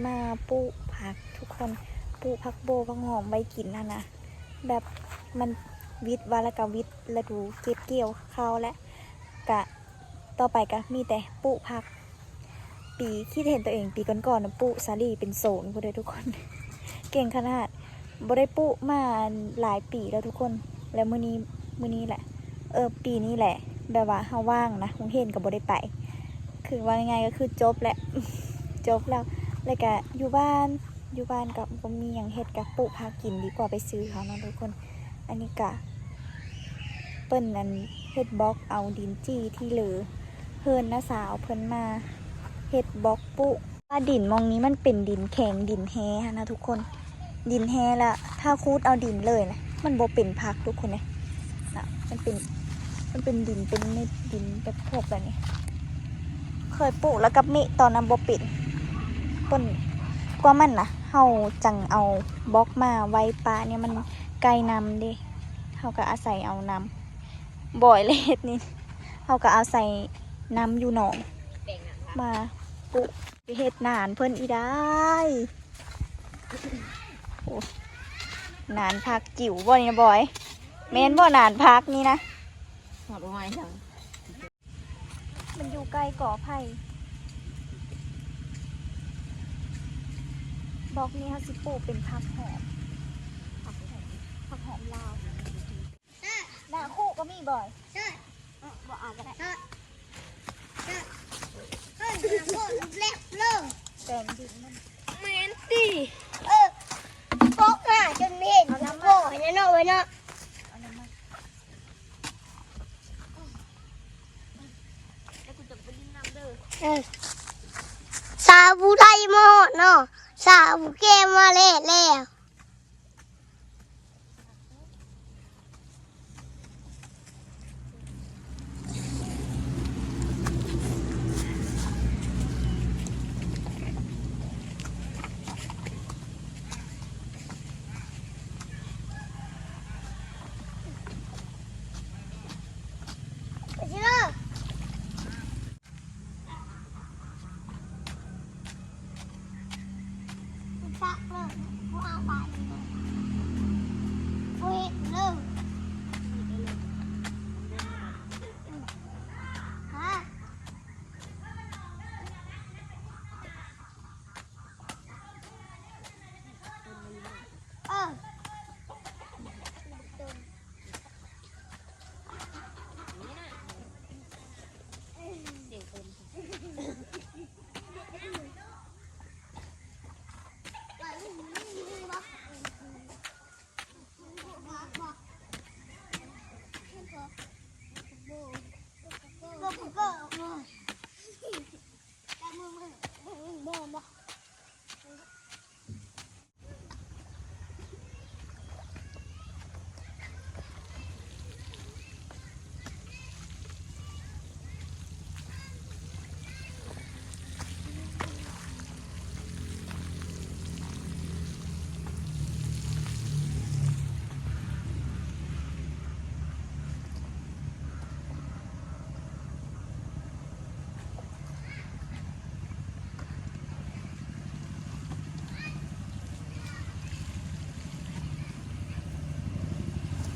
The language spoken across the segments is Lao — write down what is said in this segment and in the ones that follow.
ມາປູກຜັກທຸກຄົນ ປູກຜັກໂບ ຜັກຫອມໄວ້ກິນຫັ້ນນະ ແບບມັນວິດວ່າ ແລ້ວກະວິດລະດູເກັບກ່ຽວເຂົ້າແລ້ວ ກະຕໍ່ໄປກະມີແຕ່ປູກຜັກ. ປີ ຄິດເຫັນໂຕເອງປີກ່ອນໆນະ ປູກສາລີເປັນໂສນພຸ້ນເດີທຸກຄົນ ເກັ່ງຂະໜາດ. ບໍ່ໄດ້ປູກມາຫຼາຍປີແລ້ວທຸກຄົນ ແລ້ວມື້ນີ້ ມື້ນີ້ແຫຼະ ເອີ ປີນີ້ແຫຼະ ແບບວ່າເຮົາວ່າງນະ ໂຮງຮຽນກໍບໍ່ໄດ້ໄປ ຄືເວົ້າງ່າຍໆກໍຄືຈົບແຫຼະ ຈົບແລ້ວ ແລ້ວກະຢູ່ບ້ານ ຢູ່ບ້ານກໍບໍ່ມີຫຍັງເຮັດ ກໍປູກຜັກກິນດີກວ່າໄປຊື້ເຂົາເນາະທຸກຄົນ. ອັນນີ້ກະເພິ່ນ ອັນ ເຮັດບລັອກເອົາດິນຈີ່ທີ່ເຫຼືອເຮືອນນ້າສາວເພິ່ນມາເຮັດບລັອກປູກ. ວ່າດິນໝ່ອງນີ້ມັນເປັນດິນແຂງ ດິນແຮ່ຫັ້ນນະທຸກຄົນ ດິນແຮ່ລະ ຖ້າຂູດເອົາດິນເລີຍນະ ມັນບໍ່ເປັນຜັກທຸກຄົນເອີຍນະ ມັນເປັນ ມັນເປັນດິນ ເປັນເມັດດິນແບບພວກແບບນີ້ ເຄີຍປູກແລ້ວກັບເມະ ຕອນນັ້ນບໍ່ເປັນ ເພິ່ນ ກວ່າມັນນະ ເຮົາຈັ່ງເອົາບລັອກມາໄວ້ປະນີ້ ມັນໃກ້ນ້ຳເດ້ ເຮົາກໍອາໄສເອົານ້ຳ ບໍ່ເລີຍເຮັດນີ້ ເຮົາກໍເອົາໃສ່ນ້ຳຢູ່ໜອງມາປູກ ໄປເຮັດນານເພິ່ນອີກໄດ້. ໂອ້ ນານຜັກຈິ๋ວບໍ່ນີ້ນະບອຍ ແມ່ນບໍ່ ນານຜັກນີ້ນະ ມັນຢູ່ໃກ້ກໍໄຜ່ ບລັອກນີ້ເຮົາຊິປູກເປັນຜັກຫອມ ຜັກຫອມ ຜັກຫອມລາວ. ໜ້າຄຸກໍມີບໍ່? ບໍ່ເອົາກໍໄດ້ ແປງດິນມັນ ແມ່ນຕິ ເອີ ເກາະຫາຈົນເຫັນ ເອົານ້ຳ ບໍ່ໃຫ້ເນາະ ໄວ້ເນາະ ເອົານ້ຳມາ ແລ້ວກູຈະໄປຫຼິ້ນນ້ຳເດີ ເອີ ສາວຜູ້ໄທມາຮອດເນາະ ສາວຜູ້ແກ່ມາແລ້ວ.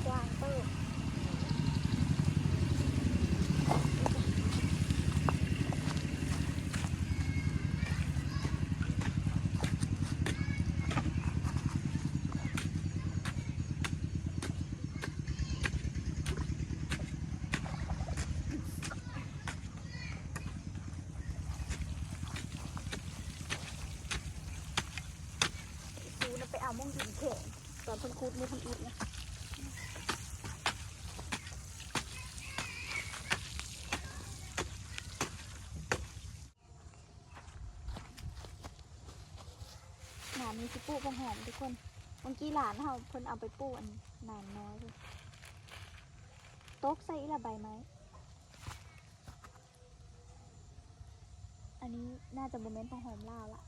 ກວ້າງເຕີບ. ไปเอาม่วงดินแข็ง ตอนเพิ่นขุดนี่เพิ่นอิดนะ หนานนี้สิปลูกผักหอมทุกคน เมื่อกี้หลานเฮาเพิ่นเอาไปปลูกอันหนานน้อย ตกใส่อีหละใบไม้ อันนี้น่าจะบ่แม่นผักหอมลาวละ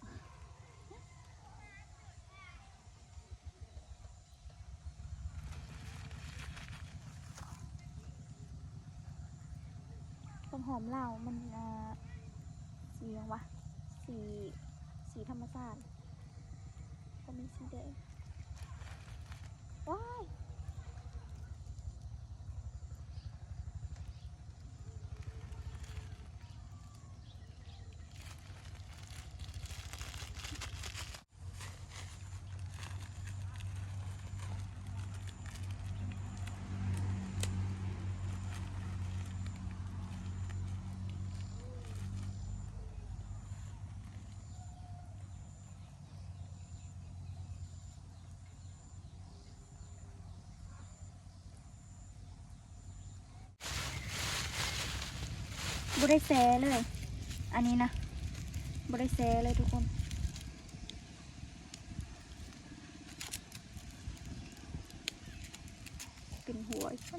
ต้นหอมลาวมัน อ่า สีหยังวะ สี สี ສີທຳມະຊາດ ກໍມີສີແດງ. ວ້າຍ! ບໍ່ໄດ້ແຊເລີຍ ອັນນີ້ນະ ບໍ່ໄດ້ແຊເລີຍທຸກຄົນ ເປັນຫົວອີກ.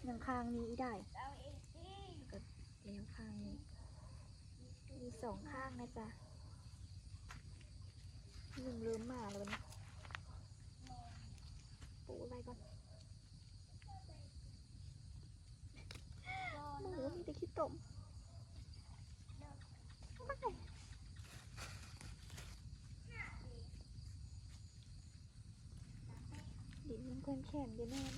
ຍັງຂ້າງນີ້ອີກໄດ້ ແລ້ວຂ້າງນີ້ ມີສອງຂ້າງນະຈ໊ະ ຍຸງເລີ່ມມາແລ້ວບັດນີ້ ປູໄວ້ກ່ອນ ໝູມີແຕ່ຂີ້ຕົມ. ດິນມັນແຂງໆ ເດແມ່ນ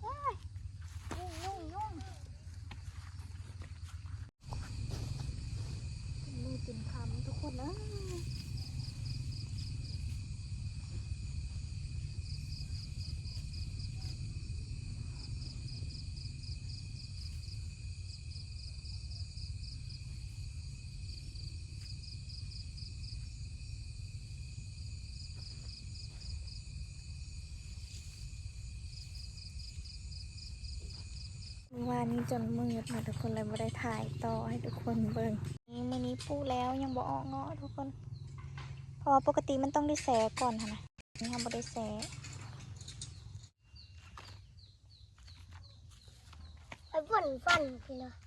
ໂອ້ຍ ຍຸງ ຍຸງ ຍຸງ. ເປັນມື້ເປັນຄ່ຳທຸກຄົນເອີຍ. ມື້ວານນີ້ຈົນມືດເນາະທຸກຄົນ ເລີຍບໍ່ໄດ້ຖ່າຍຕໍ່ໃຫ້ທຸກຄົນເບິ່ງ. ນີ້ ມື້ນີ້ປູແລ້ວຍັງບໍ່ອອກເງາະທຸກຄົນ ເພາະວ່າປົກກະຕິມັນຕ້ອງໄດ້ແຊກ່ອນຫັ້ນນະ ນີ້ເຮົາບໍ່ໄດ້ແຊ. ໄອ້ຝົນຝັນພີ່ນ້ອງ